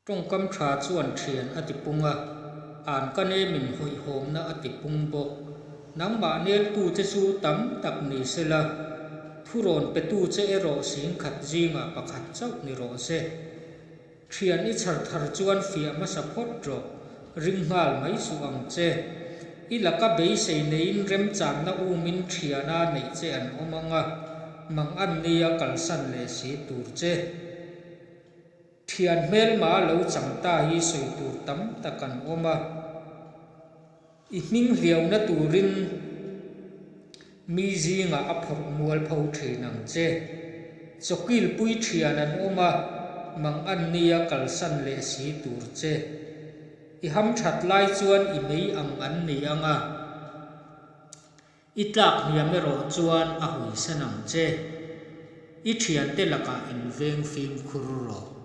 Tawngkam tha chuan thian a tipung a, anka nemin hawihhawmna a tipung bawk. Nangmah neltu che chu tam tak ni sela, thurawn petu che erawh 10,000 zingah pakhat chauh ni rawh se. Thian i chhar thar chuan fiah hmasa phawt rawh, ring nghal mai suh ang che. I laka beisei neiin remchanna umin thiana neih che an awm ang a, mangan nia kalsan leh si tur che. Thian hmelma lo chang ta hi sawi tur tam tak an awm a, i hming hliauna turin mi zingah a phawrh mual pho thin ang che. Chawkilpui thian an awm a, mangan nia kalsan leh si tur che. I hamthat lai chuan i mei ang an ni ang a. I tlak hniam erawh chuan a hawisan ang che. I thiante lakah inveng fimkhur rawh.